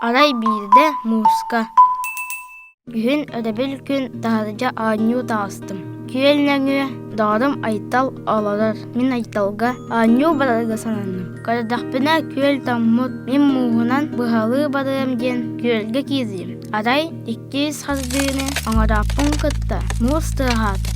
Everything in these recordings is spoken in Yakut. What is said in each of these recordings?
Арай биирдэ мууска Күһүн өрөбүл күн таһырдьа оонньуу таҕыстым. Күөл нөҥүө доҕорум Айтал олорор. Мин Айталга оонньуу барарга сананным. Көрдөхпүнэ күөл тоҥмут, мин мууһунан быһалыы барыам диэн күөлгэ киирдим. Арай иккис хардыыны оҥорооппун кытта муус тыаһаата.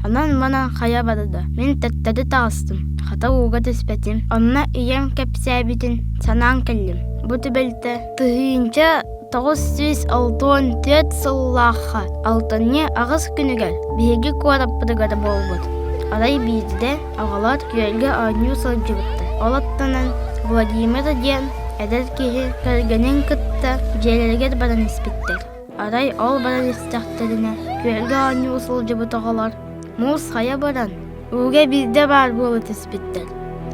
Онон-манан хайа барда. Мин төттөрү таҕыстым, хата ууга түспэтим. Онно ийэм кэпсээбитин санаан кэллим. Бу түбэлтэ 1964 сыллаахха алтынньы аҕыс күнүгэр биһиги куораппытыгар буолбут. Арай биирдэ оҕолор күөлгэ оонньуу сылдьыбыттар. Ол аттынан Владимир диэн эдэр киһи кэргэнин кытта дьиэлэригэр баран испиттэр. Арай ол баран истэхтэринэ күөлгэ оонньуу сылдьыбыт оҕолор муус хайа баран, ууга биирдэ баар буола түспүттэр.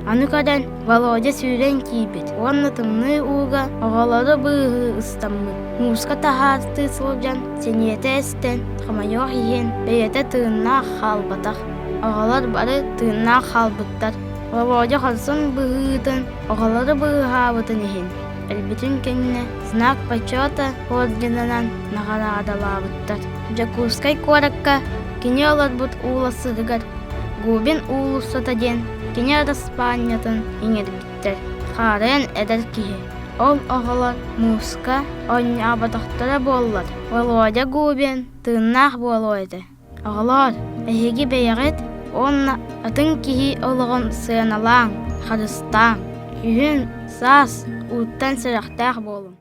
Аны көрөн, Володя сүүрэн киирбит уонна тымныы ууга оҕолору быыһыы ыстаммыт. Мууска таһаартыы сылдьан, сэниэтэ эстэн, хомойуох иһин, бэйэтэ тыыннаах хаалбатах. Оҕолор бары тыыннаах хаалбыттар. Володя хорсун быһыытын, оҕолору быыһаабытын иһин, өлбүтүн кэннэ Знак почета орденынан наҕараадалаабыттар. Дьокуускай куоракка кини олорбут уулуссатыгар Губин уулуссата диэн кини араспаанньатын иҥэрбиттэр. Хаарыан эдэр киһи. Ол оҕолор мууска оонньооботохторо буоллар, Володя Губин тыыннаах буолуо этэ. Оҕолоор, эһиги бэйэҕит уонна атын киһи олоҕун сыаналааҥ, харыстааҥ. Күһүн, саас ууттан сэрэхтээх буолуҥ.